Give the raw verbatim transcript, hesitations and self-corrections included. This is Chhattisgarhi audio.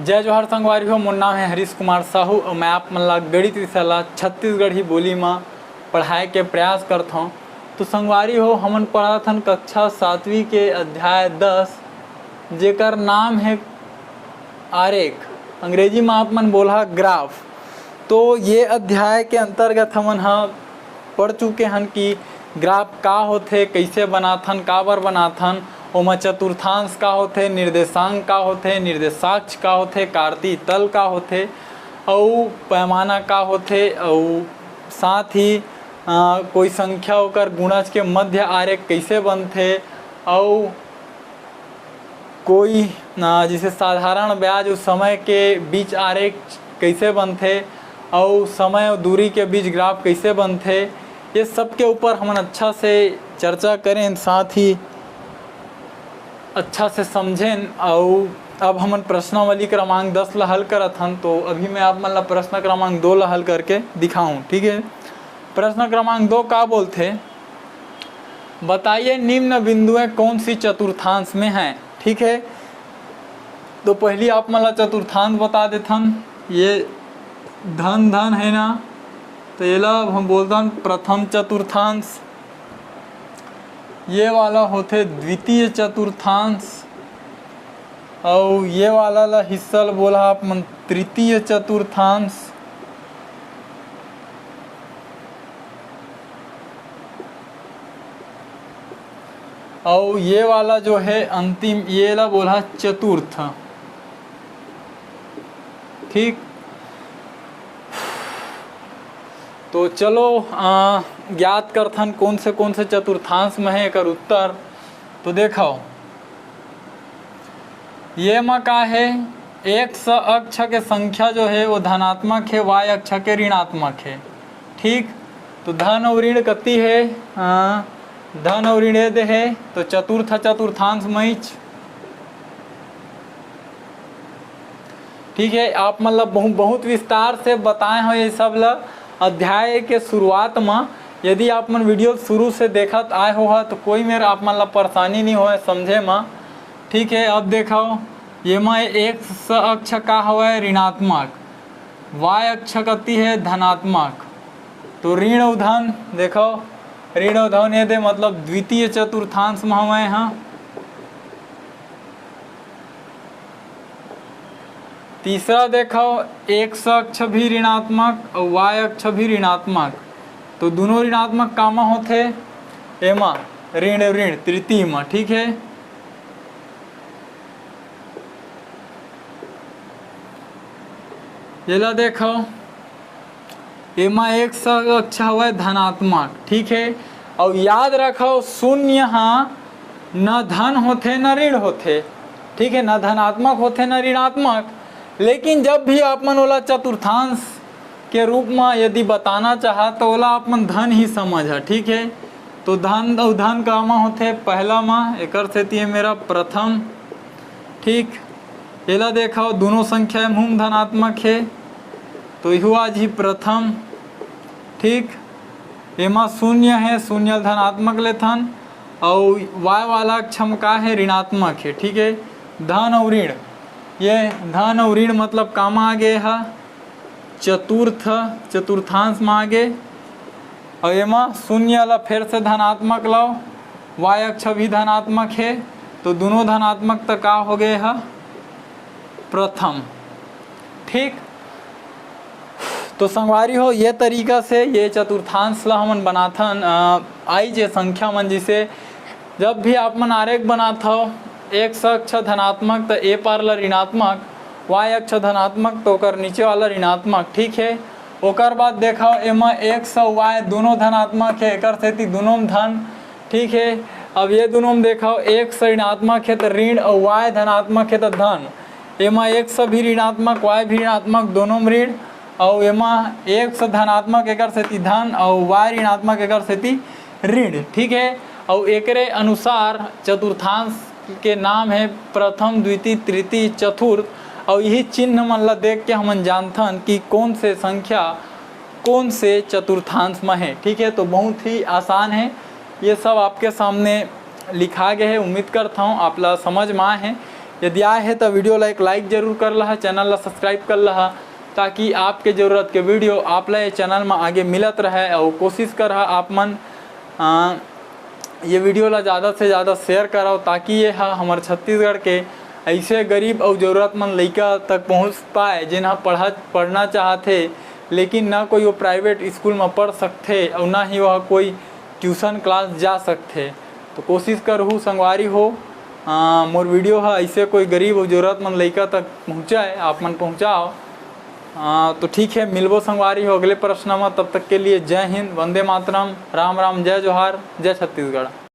जय जोहार संगवारी हो, मोर नाम है हरीश कुमार साहू और मैं आप मन ला गणित विषय ला छत्तीसगढ़ी बोली म पढ़ाए के प्रयास करत हौं। तो संगवारी हो, हमन पढ़त हन कक्षा सातवीं के अध्याय दस, जेकर नाम है आरेख, अंग्रेजी म आप मन बोलहा ग्राफ। तो ये अध्याय के अंतर्गत हमन ह पढ़ चुके हन कि ग्राफ का होथे, कइसे बनाथन, काबर बनाथन, ओमा चतुर्थांश का होथे, निर्देशांक का होथे, निर्देशाक्ष का होथे, कार्तीय तल का होथे, अउ पैमाना का होथे, अउ साथ ही, अ, कोई संख्या ओकर गुणज के मध्य आरेख कइसे बनथे, अउ कोई, अ, जैसे साधारण ब्याज अउ समय के बीच आरेख कइसे बनथे, अउ समय अउ दूरी के बीच ग्राफ कइसे बनथे, ये सब के ऊपर हमन अच्छा से चर्चा करेन, साथ ही अच्छा से समझेन। अउ अब हमन प्रश्नावली क्रमांक दस ला हल करत हन, तो अभी मैं आप मन ला प्रश्न क्रमांक दो ला हल करके दिखाऊं, ठीक है। प्रश्न क्रमांक दो का बोलथे, बताइए निम्न बिंदुएं कौन सी चतुर्थांश में हैं, ठीक है। तो पहली आप मन ला चतुर्थांश बता देथन, ये धन धन है ना, तो येला अब हम बोलथन प्रथम चतुर्थांश, ये वाला होथे द्वितीय चतुर्थांश, अउ ये वाला ला हिस्सा ला बोला आप मन तृतीय चतुर्थांश, अउ ये वाला जो है अंतिम, ये ला बोला चतुर्थ। ठीक, तो चलो, अ, ज्ञात करथन कौन से कौन से चतुर्थांश में है एकर उत्तर। तो देखो, ये मा का है, एक्स अक्ष के संख्या जो है वो धनात्मक है, वाई अक्ष के ऋणात्मक है। ठीक, तो धन अउ ऋण कति है? हाँ, धन अउ ऋण ये दे है, तो चतुर्थ चतुर्थांश मईच। ठीक है, आप मतलब बहुत, बहुत विस्तार से बताए हो ये सब ल अध्याय के शुरुआत म। यदि आप मन वीडियो शुरू से देखत आए हो ह, तो कोई मेर आप मन ला परेशानी नहीं होए समझे म। ठीक है, अब देखो, ये म एक्स अक्ष का हवय ऋणात्मक, वाई अक्ष कति है धनात्मक, तो ऋण अउ धन देखो, ऋण अउ धन ये दे मतलब द्वितीय चतुर्थांश म हवय। हाँ, तीसरा देखो, एक्स अक्ष भी ऋणात्मक अउ वाई अक्ष भी ऋणात्मक, तो दोनों ऋणात्मक कामा होथे, एमा ऋण ऋण तृतीय म। ठीक है, येला देखो, एमा एक्स अक्ष हवय धनात्मक। ठीक है, अउ याद रखो, शून्य ह न धन होथे न ऋण होथे। ठीक है, न धनात्मक होथे न ऋणात्मक, लेकिन जब भी आप मन ओला चतुर्थांश के रूप म यदि बताना चाहा, तो ओला आप मन धन ही समझ ह। ठीक है, तो धन अउ धन कामा होथे, पहला म, एकर सेती ये मेरा प्रथम। ठीक, एला देखो, दोनों संख्या एमहू म धनात्मक है, तो इहू आज ही प्रथम। ठीक, एमा शून्य है, शून्य ल धनात्मक लेथन, अउ वाई वाला अक्ष म का है, ऋणात्मक है। ठीक है, धन अउ ऋण, ये धन अउ ऋण मतलब कामा आ गे ह, चतुर्थ, चतुर्थांश म आ गे। अउ एमा शून्य ला फेर से धनात्मक लाओ, वाई अक्ष भी धनात्मक है, तो दोनों धनात्मक, त का हो गए ह, प्रथम। ठीक, तो संगवारी हो, ये तरीका से ये चतुर्थांश ला हमन बनाथन। अ, आई जे संख्या मन, जिसे जब भी आप मन आरेख बनात हव, एक्स अक्ष धनात्मक, त ए पार ला ऋणात्मक, वाई अक्ष धनात्मक, त ओकर नीचे वाला ऋणात्मक। ठीक है, ओकर बाद देखव, एमा एक्स अउ वाई दोनों धनात्मक है, एकर सेती दोनों म धन। ठीक है, अब ये दोनों म देखव, एक्स ऋणात्मक है त ऋण अउ वाई धनात्मक है त धन। एमा एक्स भी ऋणात्मक, वाई भी ऋणात्मक, दोनों म ऋण, अउ एमा एक्स धनात्मक एकर सेती धन अउ वाई ऋणात्मक एकर सेती ऋण। ठीक है, अउ एकरे अनुसार चतुर्थांश के नाम है प्रथम, द्वितीय, तृतीय, चतुर्थ, अउ यही चिन्ह मन ला देख के हमन जानथन कि कौन से संख्या कौन से चतुर्थांश में है। ठीक है, तो बहुत ही आसान है, ये सब आपके सामने लिखा गया है। उम्मीद करता हूँ आप ला समझ में आए हैं। यदि आए हे त video ला एक like जरूर कर लहा, channel ला subscribe कर लहा, ताकि आपके जरूरत के video आप ला ये channel में आगे मिलत रहे। और कोशिश कर हा आप मन आ, ये video ला ज़्यादा से ज़्यादा share कराओ, ताकि ये हा हमर छत्तीसगढ़ के ऐसे गरीब और ज़रूरतमंद लइका तक पहुँच पाए, जिन हा पढ़ा पढ़ना चाहथे, लेकिन ना कोई वो private school में पढ़ सकथे और ना ही वह कोई tuition class जा सकथे। तो कोशिश करहू संगवारी हो, आ, मोर video हा ऐसे कोई गरीब और ज़रूरतमंद लइका तक पहुँचाए, आप मन पहुँचाओ। आ, तो ठीक है, मिलबो संगवारी हो अगले प्रश्न में। तब तक के लिए जय हिंद, वंदे मातरम, राम राम, जय जोहार, जय छत्तीसगढ़।